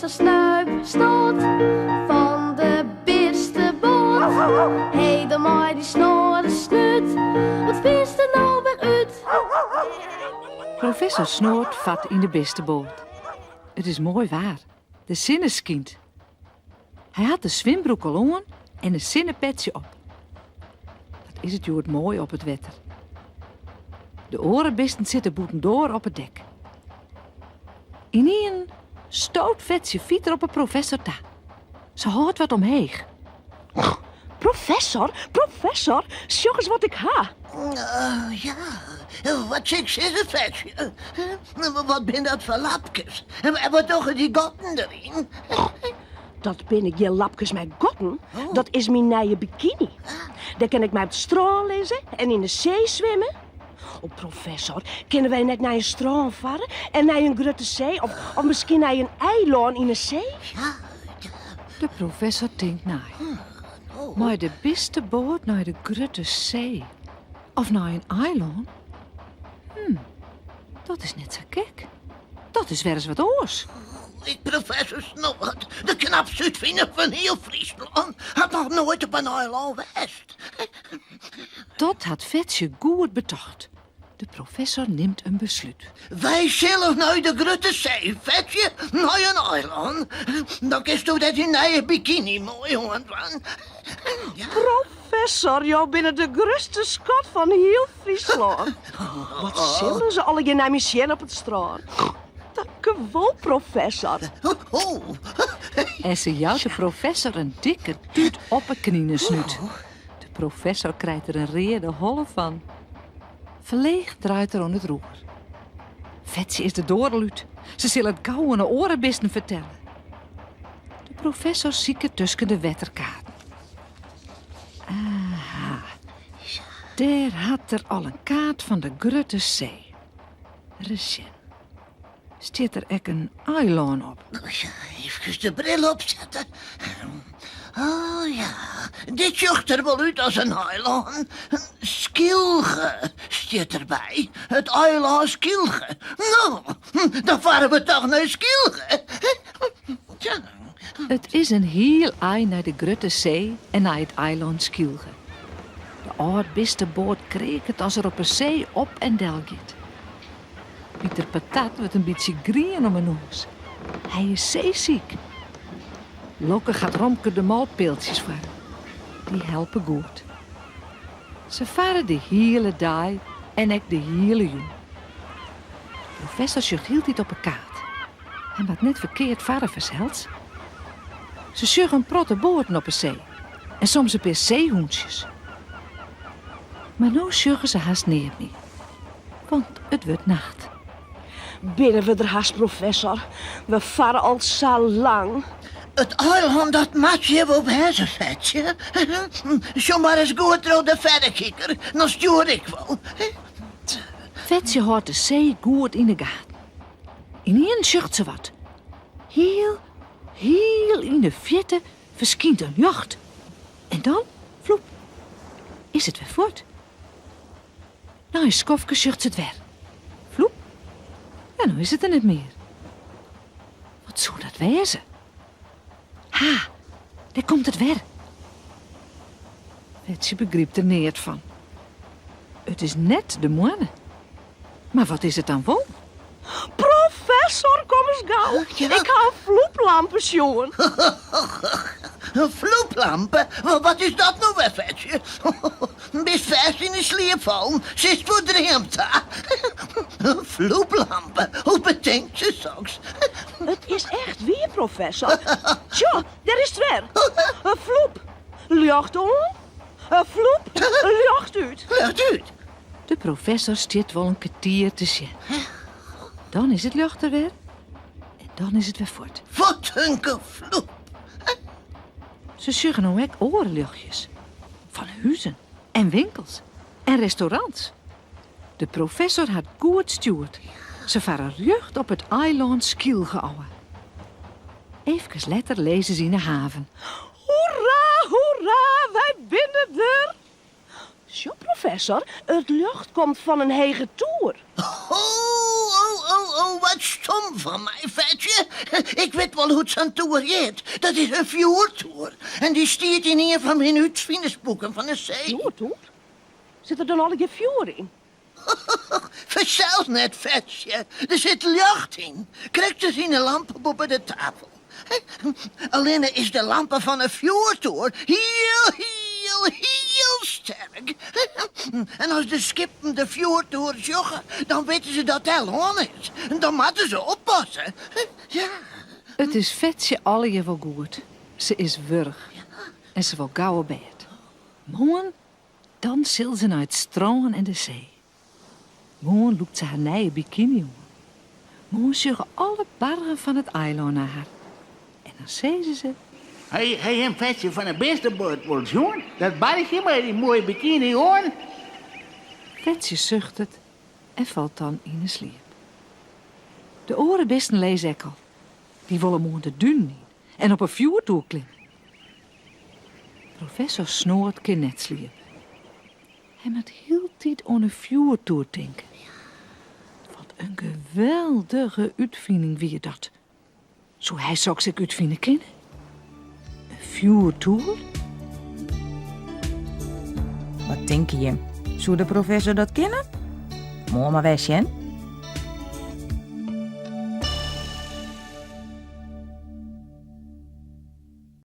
Professor Snuip Snot fan de bisteboat. Hé, dan mei dy snoade snút, wat fynst der no wer út? Professor Snoad fart yn de bisteboat. It is moai waar. De sinne skynt. Hy hat de swimbroek al oan en in sinnepetsje op. Wat is it hjoed moai op it wetter. De oare bisten sitte bûtendoar op it dek. Ynienen stoot Fetsje Fiter op 'e professor ta. Se hâldt wat omheech. Professor, professor, sjoch ris wat ik ha. Uh, ja, wat sil ik sizze, Fetsje? Wat binne dat foar lapkes? En wat dogge dy gatten deryn? Dat binne gjin lapkes mei gatten, dat is myn nije bikini. Dêr kin ik mei op it strân lizze en yn de see swimme. O professor, kinne wy net nei in strân farre en nei in grutte see of, of miskien nei in eilân yn 'e see? De professor tinkt nei. Mei de bisteboat nei de grutte see of nei in eilân? Hm, dat is net sa gek. Dat is wer ris wat oars. Ik, professor Snoad, de knapste útfiner fan hiel Fryslân, hat noch noait op in eilân west. Dat hat Fetsje goed betocht. De professor nimt in beslút. Wy sille nei de grutte see, Fetsje, nei in eilân. Dan kinsto dêr dyn nije bikini moai oandwaan. Ja. Professor, jo binne de grutste skat fan hiel Fryslân. Wat sille se allegear nei my sjen op it strân. Tankewol, professor. En se jout de professor in dikke tút op 'e kninesnút. De professor krijt der in reade holle fan. Ferleech draait er oan it roer. Fetsje is de doar al út. Se sil it gau oan 'e oare bisten fertelle. De professor siket tusken de wetterkaarten. Aha, dêr hat er al in kaart fan de Grutte See. Ris sjen. Stiet der ek in eilân op? Efkes de bril opsette. Oh ja, dit sjocht der wol út as in eilân. Skylge stiet derby. It eilân Skylge. No, dan farre we toch nei Skylge. Tja. It is in hiel ein nei de Grutte See en nei it eilân Skylge. De âld bisteboat kreaket as er op 'e see op en del giet. Piter Patat wurdt in bytsje grien om 'e noas. Hy is seesiik. Lokkich hat Romke de Mol piltsjes foar him. Dy helpe goed. Se farre de hiele dei en ek de hiele jûn. De professor sjocht hieltyd op 'e kaart. Hy moat net ferkeard farre fansels. Se sjogge in protte boaten op 'e see en soms in pear seehûntsjes. Mar no sjogge se hast neat mear, want it wurdt nacht. Binne we der hast, professor? We farre al sa lang. It eilân dat moat hjir wol wêze, Fetsje. Sjoch mar ris goed troch de ferrekiker, dan stjoer ik wol. Fetsje hâldt de see goed yn 'e gaten. Ynienen sjocht se wat. Hiel, hiel yn 'e fierte ferskynt in ljocht. En dan, floep, is it wer fuort. Nei in skoftke sjocht se it wer. Floep, en no is it der net mear. Wat soe dat wêze? Ha, dêr komt it wer. Fetsje begrypt der neat fan. It is net de moanne. Mar wat is it dan wol? Professor, kom ris gau. Ik ha in floeplampe sjoen. In floeplampe? Wat is dat no wer, Fetsje? Bist fêst yn 'e sliep fallen? Sitst wol dreamd ta? In floeplampe? Hoe betinkt se soks? It is echt wier, professor. Tsjo, dêr is it wer. In floep. Ljocht oan. In floep. Ljocht út. Ljocht út? De professor stiet wol in kertier te sjen. Dan is it ljocht der wer en dan is it wer fuort. Wat in gefloep! Se sjogge no ek oare ljochtjes. Fan huzen en winkels en restaurants. De professor hat goed stjoerd. Se farre rjocht op it eilân Skylge ôf. Eefkes letter lizze se yn 'e haven. Hoera, hoera, wy binne der! Sjoch, professor, it ljocht komt fan in hege toer. Oh, oh, oh! oh, oh, wat stom fan my, Fetsje. Ik wit wol hoe't sa'n toer hjit. Dat is in fjoertoer. En dy stiet yn ien fan myn útfinersboeken fan de see. Fjoertoer? Sit der dan allegear fjoer yn? Fansels net, Fetsje. Der sit ljocht yn. Krekt as yn 'e lampe boppe de tafel. Allinne is de lampe fan 'e fjoertoer hiel, hiel, hiel sterk. En as de skippen de fjoertoer sjogge, dan witte se dat dêr lân is. Dan moatte se oppasse. Ja. It is Fetsje allegear wol goed. Se is wurch en se wol gau op bêd. Moarn Dan sil se nei it strân en de see. Moarn lûkt se har nije bikiny oan. Moarn sjogge alle bargen fan it eilân nei har. En dan sizze se. Hawwe jim Fetsje fan 'e bisteboat wol sjoen? Dat barchje mei dy moaie bikiny oan? Fetsje suchtet en falt dan yn 'e sliep. De oare bisten lizze ek al. Dy wolle moarn de dunen yn en op 'e fjoertoer klimme. Professor Snoad kin net sliepe. Hy moat hieltyd oan 'e fjoertoer tinke. Wat in geweldige útfining wie dat. Soe hy soks ek útfine kinne? In fjoertoer? Wat tinke jim? Soe de professor dat kinne? Moarn mar wer sjen.